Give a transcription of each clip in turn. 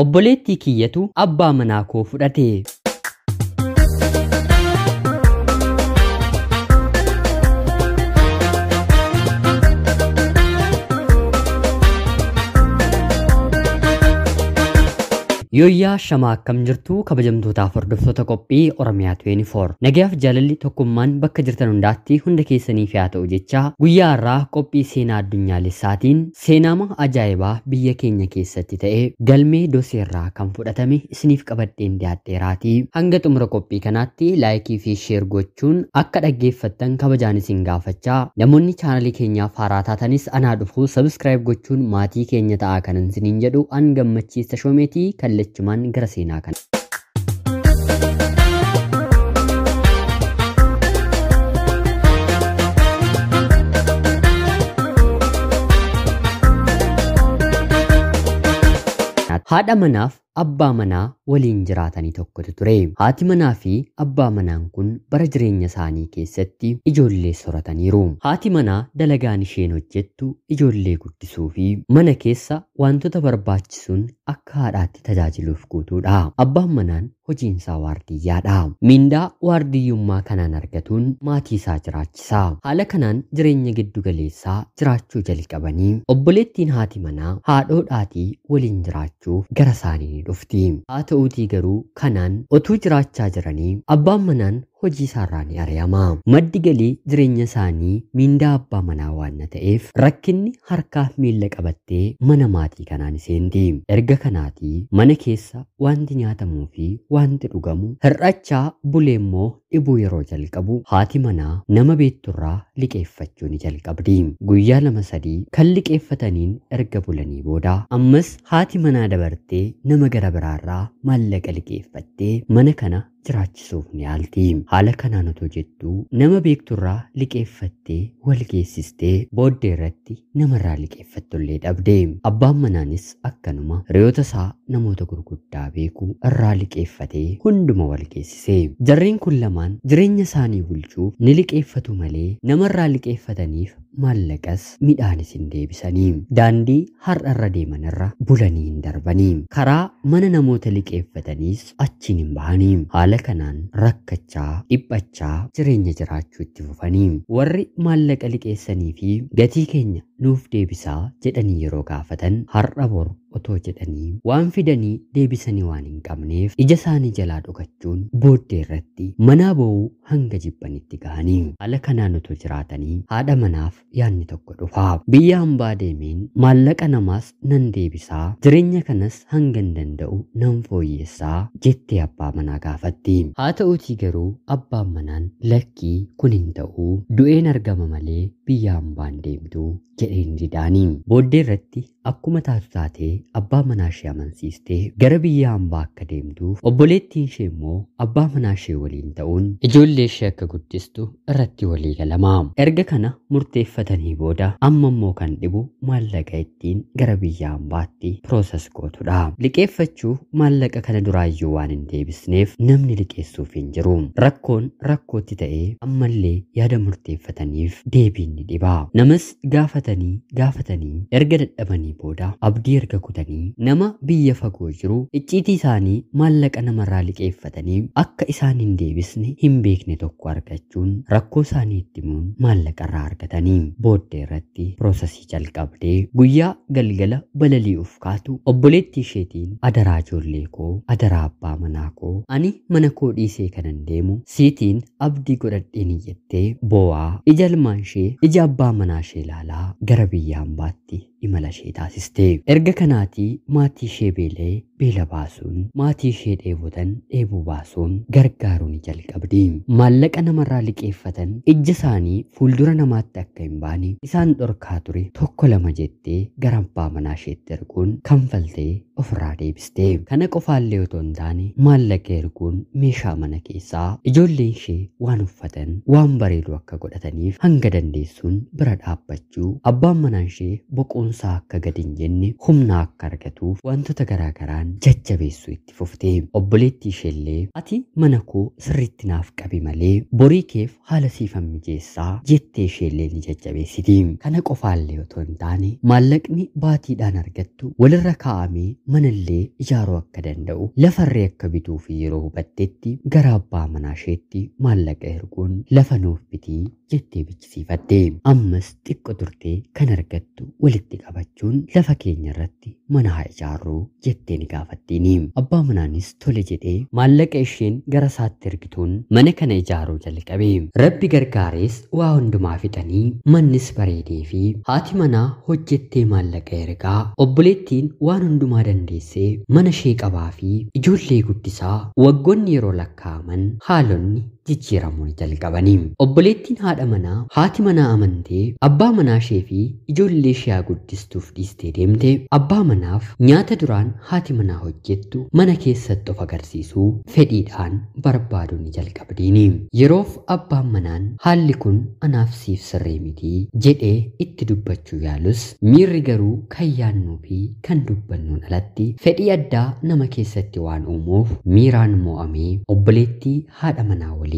Obboleettii kiyyatu abbaa manaa koo fudhate. Yooyyaa shamaa akkam jirtu kabajamtootaaf hordoftoota qophii Oromiyaa 24. Nagayaaf jaalalli tokkummaan bakka jirtan hundaatti hunda keessaniif haa ta'u jecha guyyaa har'aa qophii seenaa addunyaalessaatiin seenaama ajaa'ibaa biyya keenya keessatti ta'e galmee doseerraa kan fudhatame isiniif qabadheen dhiyaadheeraatii. Hanga xumura qophii kanaatti laayikii fi sheer gochuun akka dhaggeeffattan kabajaan isin gaafachaa namoonni chaanalii keenyaaf haaraa taatanis anaa dhufuu sabskiraayib gochuun maatii keenya ta'aa kanan isiniin jedhu an Gammachiis Tashoomeetii kallachumaan gara seenaa kana. Haadha manaaf abbaa manaa waliin jiraatanii tokkotu ture. Haati manaa fi abbaa manaan kun bara jireenya isaanii keessatti ijoollee sorataniiru. Haati manaa dalagaan isheen hojjettu ijoollee guddisuu fi mana keessa wantoota barbaachisuun akka haadhaatti tajaajiluuf guutuudha. Abbaan manaan hojiinsaa waardiyyaadha. Mindaa waardiyyummaa kanaan argatuun maatii isaa jiraachisa. Haala kanaan jireenya giddu galeessaa jiraachuu jalqabanii obboleettiin haati manaa haadhoodhaatii waliin jiraachuuf gara isaanii ni dhufti. Haa ta'uutii garuu kanaan otuu jiraachaa jiranii abbaan manaan hojii isaarraa ni ari'ama. Maddi galii jireenya isaanii mindaa abbaa manaa waan ta'eef rakkinni harkaaf miilla qabattee mana maatii kanaan seenti. Erga kanaatii mana keessa wanti nyaatamuu fi wanti dhugamu hir'achaa bulee immoo dhibuu yeroo jalqabu haati manaa nama beekturraa liqeeffachuu ni jalqabdi. Guyyaa 2-3 kan liqeeffataniin erga bulanii booda ammas haati manaa dabartee nama gara biraarraa maallaqa liqeeffattee mana kana jiraachisuuf ni yaalti. Haala kanaan otoo jettuu nama beekturraa liqeeffattee wal geessistee booddee irratti namarraa liqeeffattullee dhabde. Abbaan manaanis akkanuma hiriyoota isaa namoota gurguddaa beeku irraa liqeeffatee hunduma wal geessise. Jarreen kun lamaan jireenya isaanii bulchuuf ni liqeeffatu malee namarraa liqeeffataniif maallaqas midhaanis hin deebisanii. Daandii har'arra deemanirra bulanii hin darbanii. Karaa mana namoota liqeeffataniis achiin hin bahanii. Haala kanaan rakkachaa dhiphachaa jireenya jiraachuu itti fufanii. Warri maallaqa liqeessanii fi gatii keenya nuuf deebisaa jedhanii yeroo gaafatan har'a boru otoo jedhanii waan fidanii deebisanii waan hin qabneef ija isaanii jalaa dhokachuun booddee irratti manaa ba'uu hanga jibbanitti gahanii. Haala kanaan otoo jiraatanii haadha manaaf yaadni tokko dhufa. Biyya hambaa deemeen maallaqa namaas nan deebisaa jireenya kanas hanga hin danda'u nan fooyyessaa jettee abbaa manaa gaafatti. Haa ta'uutii garuu abbaan manaan lakkii kun hin ta'u du'een argama malee biyya hambaan deemtu jedheen didaanii. Booddee irratti akkuma taatu taatee abbaa manaa ishee amansiistee gara biyya hambaa akka deemtuuf obboleettiin ishee immoo abbaa manaa ishee waliin ta'uun ijoollee ishee akka guddistu irratti walii galama. Erga kana murteeffatanii booda amma immoo kan dhibu maallaqa ittiin gara biyya hambaatti pirooses gootudha. Liqeeffachuu maallaqa kana duraayyuu waan hin deebisneef namni liqeessuuf hin jiru. Rakkoon rakkootti ta'ee ammallee yaada murteeffataniif deebiin ni dhiba. Namas gaafatanii erga dadhabanii booda abdii erga kutanii nama biyya fagoo jiru icciitii isaanii maallaqa namarraa liqeeffatanii akka isaan hin deebisne hin beekne tokko argachuun rakkoo isaanii itti himuun maallaqa irraa argatanii booddee irratti piroosesii jalqabdee guyyaa galgala balali'uuf kaatu obboleettii isheetiin adaraa ijoollee koo adaraa abbaa manaa koo ani mana koo dhiisee kanan deemu siitiin abdii godhadheen iyyattee boo'aa ija ilmaan ishee ija abbaa manaa ishee ilaalaa gara biyya hambaatti imala ishee taasiste. Erga kanaatii maatii ishee beela'ee beela baasuun maatii ishee dheebotan dheebuu baasuun gargaaruu ni jalqabdi. Maallaqa namarraa liqeeffatan ija isaanii fuuldura namaatti akka hin baane isaan dhorkaa ture 1-2 jettee gara abbaa manaa isheetti erguun kanfaltee ofirraa deebiste. Kana qofaallee otoo hin taane maallaqa erguun meeshaa mana keessaa ijoolleen ishee waan uffatan waan bareedu akka godhataniif hanga dandeessuun bira dhaabbachuu abbaan manaa ishee boquun Safuunsaa akka gadi hin jenne humna akka argatuuf wantoota garaagaraan jajjabeessuu itti fufte. Obboleettii isheellee ati mana koo sirriitti naaf qabi malee borii keef haala siifan mijeessaa jettee isheellee ni jajjabeessiti. Kana qofaallee otoo hin taane maallaqni baatiidhaan argattu walirra kaa'amee manallee ijaaruu akka danda'u lafarree akka bituu fi yeroo hubattetti gara abbaa manaa isheetti maallaqa erguun lafa nuuf bitii jettee bichisiifatte. Ammas xiqqo turtee kan argattu walitti qabachuun lafa keenya irratti mana haa ijaarruu jettee ni gaafattiini. Abbaa manaanis tole jedhee maallaqa isheen gara isaatti ergituun mana kana ijaaruu jalqabe. Rabbi gargaarees waa hundumaa fixanii mannis bareedee fi haati manaa hojjettee maallaqa ergaa obboleettiin waan hundumaa dandeessee mana ishee qabaa fi ijoollee guddisaa waggoonni yeroo lakkaa'aman haalonni jijjiiramuu ni jalqabanii. Obboleettiin haadha manaa haati manaa amantee abbaa manaa ishee fi ijoollee ishee guddistuuf dhiistee deemte abbaa manaaf nyaata duraan haati manaa hojjettu mana keessatti of agarsiisuu fedhiidhaan barbaaduu ni jalqabdiini. Yeroof abbaan manaan haalli kun anaaf siif sirrii mitii jedhee itti dubbachuu yaalus miirri garuu kan yaannuu fi kan dubbannuun alatti fedhii addaa nama keessatti waan uumuuf miiraan mo'amee obboleettii haadha manaa waliin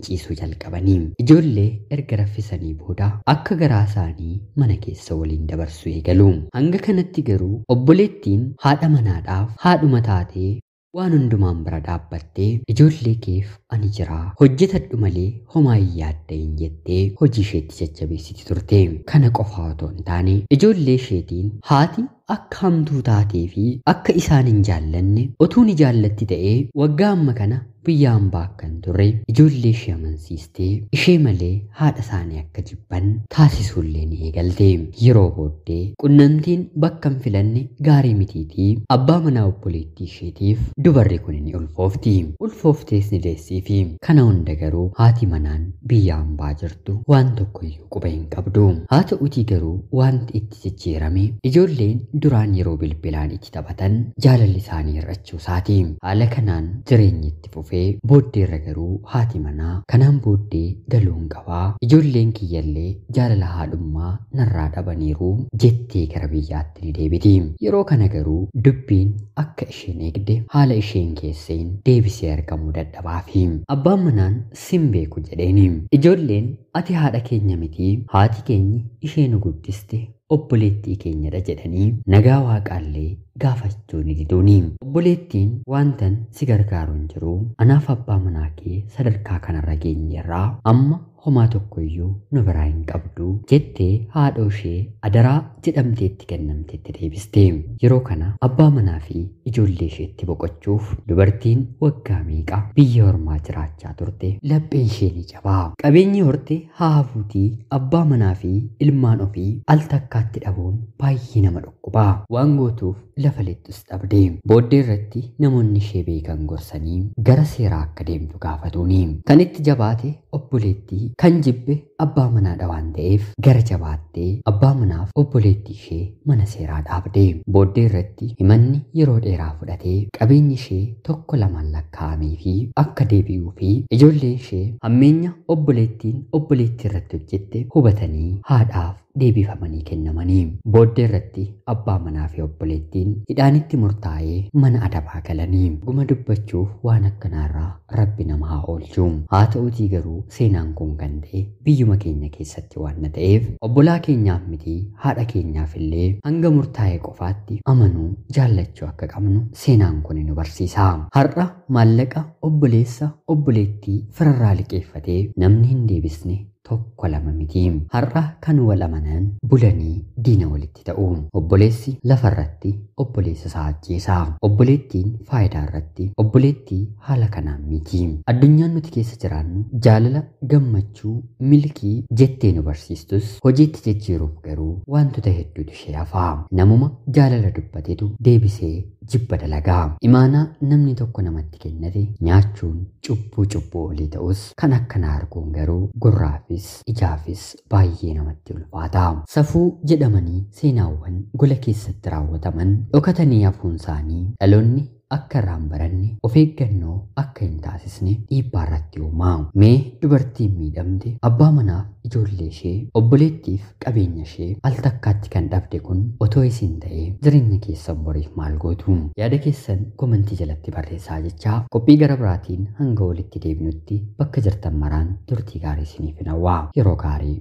ciisuu jalqabanii. Ijoollee erga raffisanii booda akka garaa isaanii mana keessa waliin dabarsuu eegalu. Hanga kanatti garuu obboleettiin haadha manaadhaaf haadhuma taatee waan hundumaan bira dhaabbattee ijoollee keef ani jiraa hojjetadhu malee homaa hin yaadda'in jettee hojii isheetti jajjabeessiti turte. Kana qofaa otoo hin taane ijoollee isheetiin haati akka hamtuu taatee fi akka isaan hin jaallanne utuu ni jaallatti ta'ee waggaa amma kana biyya hambaa akka hin turre ijoollee ishee amansiistee ishee malee haadha isaanii akka jibban taasisuullee ni eegalte. Yeroo booddee qunnamtiin bakka hin filanne gaarii mitiitii abbaa manaa obboleettii isheetiif dubarri kun ni ulfoofti. Ulfooftees ni deessiifi. Kana hunda garuu haati manaan biyya hambaa jirtu waan tokkoyyuu quba hin qabdu. Haa ta'utii garuu wanti itti jijjiirame ijoolleen duraan yeroo bilbilaan itti taphatan jaalalli isaanii hir'achuu isaati. Haala kanaan jireenyi itti fufee booddeerra garuu haati manaa kanaan booddee galuun qabaa ijoolleen kiyyallee jaalala haadhummaa narraa dhabaniiru jettee gara biyyaatti ni deebiti. Yeroo kana garuu dubbiin akka isheen eegde haala isheen keesseen deebisee argamuu dadhabaafi. Abbaan manaan sin beeku jedheeni. Ijoolleen ati haadha keenya mitii haati keenyi ishee nu guddiste obboleettii keenyadha jedhanii nagaa waaqaallee gaafachuu ni diduuni. Obboleettiin wantan si gargaaru hin jiru anaaf abbaa manaa kee sadarkaa kanarra geenyerraa amma homaa tokkoyyuu nu biraa hin qabdu jettee haadha ishee adaraa jedhamteetti kennamteetti deebiste. Yeroo kana abbaa manaa fi ijoollee isheetti boqochuuf dubartiin waggaa meeqa biyya ormaa jiraachaa turte lapheen ishee ni cabaa. Qabeenyi horte haa hafuutii abbaa manaa fi ilmaan ofii al takkaatti dhabuun baay'ee nama dhukkuba. Waan gootuuf lafa lixxus dhabde. Booddee irratti namoonni ishee beekan gorsanii gara seeraa akka deemtu gaafatuuni. Kan itti jabaate obboleettii kan jibbe abbaa manaadha waan ta'eef gara jabaattee abbaa manaaf obboleettii ishee mana seeraa dhaabde. Booddee irratti himanni yeroo dheeraa fudhatee qabeenyi ishee tokko lamaan lakkaa'amee fi akka deebi'uu fi ijoolleen ishee hammeenya obboleettiin obboleettii irratti hojjette hubatanii haadhaaf deebifamanii kennamanii. Booddee irratti abbaa manaa fi obboleettiin hidhaanitti murtaa'ee mana adabaa galanii. Guma dubbachuuf waan akkanaarraa rabbi nama haa oolchu. Haa ta'utii garuu seenaan kun kan ta'e biyyuma keenya keessatti waan ta'eef obbolaa keenyaaf miti haadha keenyaaf illee hanga murtaa'e qofaatti amanuu jaallachuu akka qabnu seenaan kun nu barsiisa. Har'a maallaqa obboleessa obboleettii firarraa liqeeffatee namni hin deebisne tokko lama miti. Har'a kan wal amanan bulanii diina walitti ta'u. Obboleessi lafarratti obboleessa isaa ajjeesa. Obboleettiin faayidaa irratti obboleettii haala kanaan miti. Addunyaan nuti keessa jiraannu jaalala, gammachuu, milkii jettee nu barsiistus hojiitti jijjiiruuf garuu wantoota hedduutu ishee hafa. Namuma jaalala dubbatetu deebisee jibba dalagaa. Imaanaa namni tokko namatti kennate nyaachuun cubbuu cubbuu olii ta'us kan akkanaa arguun garuu gurraafis ijaafis baay'ee namatti ulfaata. Safuu jedhamanii seenaawwan gola keessatti raawwataman dhokatanii hafuun isaanii dhaloonni akka irraa hin baranne, of eeggannoo akka hin taasisne dhiibbaa irratti uumaa. Mee dubartiin miidhamte abbaa manaaf ijoollee ishee, obboleettiif qabeenya ishee al takkaatti kan dhabde kun otoo isin ta'ee jireenya keessan boriif maal gootu? Yaada keessan komentii jalatti barreessaa jechaa qophii gara biraatiin hanga walitti deebinutti bakka jirtan maraan turtii gaarii isiniif hawwaa. Yeroo gaarii.